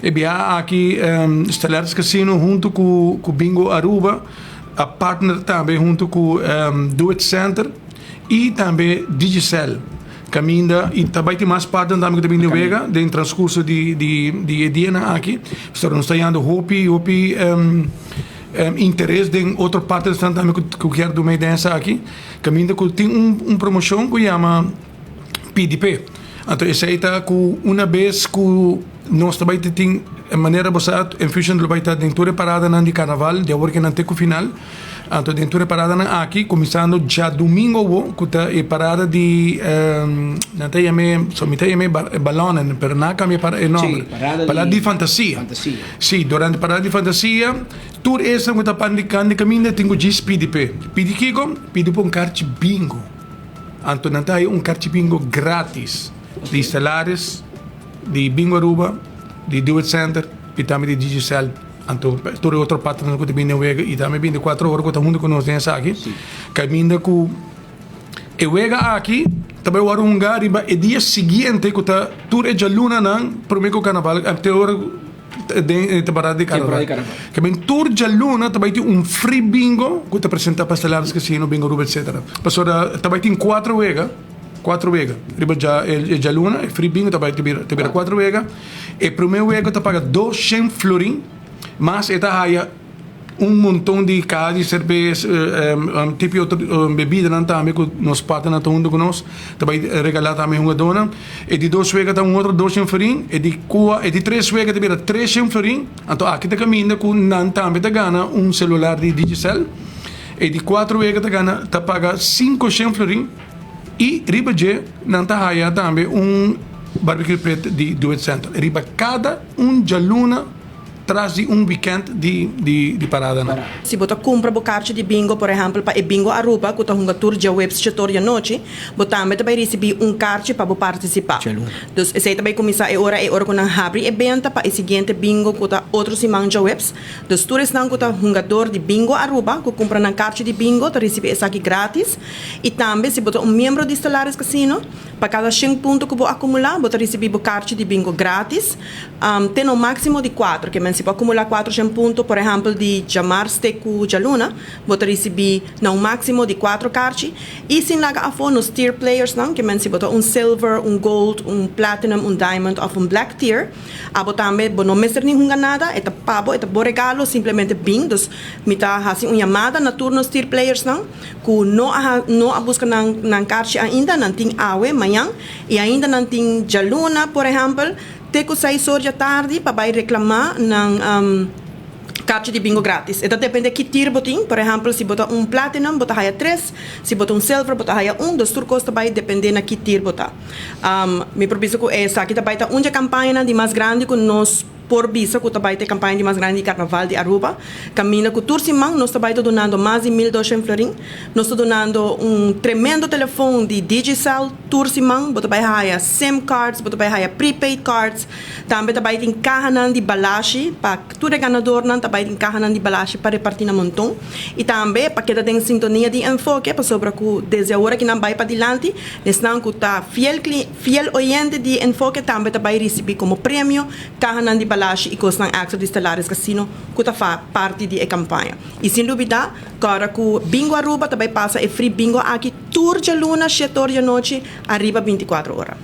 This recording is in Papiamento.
E biaha aki Stellaris Casino hunto cu Bingo Aruba a partner tambe hunto cu Do It Center y tambe Digicel. Caminda y tambe tin mas partner tambe cu ta bin wega den transcurso di e dianan aki. So nos ta hayando hopi hopi interes den otro partners tambe cu kier duna mee aki. Caminda cu tin un promocion cu yama PDP. Anto, esey ta cu un bes cu nos tambe tin manera bo sa, Enfusion lo bay ta den tur paradanan di carnaval, di awor cu te final. Anto, den tur paradanan aki, cuminsando diadomingo, cu ta e parada di nan ta yam'e, so mi ta yam'e balon, pero nan a cambia pa e nomber. Si, parada Parada di fantasia. Fantasia. Si, durante parada di fantasia, tur esnan cu ta pan di caminda tin cu PDP. Pidi kico? Pidi pa un kaarchi bingo. Anto nan ta un kaarchi bingo gratis. Di Stellaris, di Bingo Aruba, di Do It Center y tambe di Digicel. Anto, tur otro partner cu ta bin wega y tambe 24 ora cu ta hunto cu nos den esaki. Caminda cu e wega aki, tambe awor un riba e dia siguiente cu ta tur e dialunanan prome cu carnaval, te ora den temporada di carnaval. Temporada di carnaval. Kiermen tur dialuna tambe tin un free bingo cu ta presenta pa Stellaris Casino, Bingo Aruba, etc. Pasobra tambe tin cuatro wega, cuatro wega. Riba dia e dialuna, e free bingo tambe ta cuatro wega. E prome wega ta paga 200 florin, mas e ta haya un monton di caha di cerbes, tipo otro bebidanan tambe cu nos partner ta hunto cu nos, tambe regala tambe hungadonan. E di dos wega ta un otro 200 florin, e di tres wega ta bira 300 florin. Anto aki ta caminda cu nan tambe ta gana un celular di Digicel. E di cuatro wega ta gana, ta paga 500 florin. Y riba dje nan ta haya tambe un barbecue pit di Do It Center. Riba cada un dialuna tras di un weekend di paradanan. Si bo ta cumpra bo kaarchi di bingo, por ehempel, pa e Bingo Aruba, cu ta hunga tur diahuebs 7'or di anochi, bo tambe ta bay ricibi un kaarchi pa bo participa. Dus esey tambe cuminsa e ora cu nan habri e benta pa e siguiente bingo cu ta otro siman diahuebs. Dus tur esnan cu ta hungador di Bingo Aruba, cu cumpra nan kaarchi di bingo, ta ricibi esaki gratis. Y tambe si bo ta un miembro di Stellaris Casino, pa cada 100 punto cu bo acumula, bo ta ricibi bo kaarchi di bingo gratis. Te un maximo di 4, kiermen si bo acumula 400 punto, por ehempel, di diamars te cu dialuna, bo ta ricibi na un maximo di 4 kaarchi. Y sin laga afo nos tier players nan, kiermen si bo ta un silver, un gold, un platinum, un diamond of un black tier, abo tambe bo no mester ni hunga nada, e ta pa bo, e ta bo regalo, simplemente bin. Dus mi ta hasi un yamada na tur nos tier players nan, cu no a busca nan kaarchi ainda, nan tin awe, mañan, y ainda nan tin dialuna, por ehempel, te cu 6'or di atardi pa bay reclama nan kaarchi di bingo gratis. E ta depende ki tier bo tin. Por ehempel, si bo ta un platinum, bo ta haya 3, si bo ta un silver, bo ta haya 1, dus tur cos ta bay depende na ki tier bo ta. Mi por bisa cu esaki ta bay ta un campaña di mas grandi cu nos por bisa cu ta bay ta campaña di mas grandi di Carnaval di Aruba. Caminda cu tur siman nos ta bay dunando mas di 1200 florin. Nos ta dunando un tremendo telefon di Digicel tur siman, bo ta bay haya SIM cards, bo ta bay haya prepaid cards, tambe ta bay tin cahanan di balashi pa tur ganadornan, ta bay tin cahanan di balashi pa reparti na monton. Y tambe pa keda den sintonia di Enfoke, pasobra cu desde awor cu nan bay pa dilanti, esnan cu ta fiel oyente di Enfoke tambe ta bay ricibi como premio cahanan di balashi y cosnan extra di Stellaris Casino cu ta fa parti di e campaña. Y sin lubida, awor cu Bingo Aruba tambe pasa e free bingo aki tur dialuna 7'or di anochi ariba 24 ora.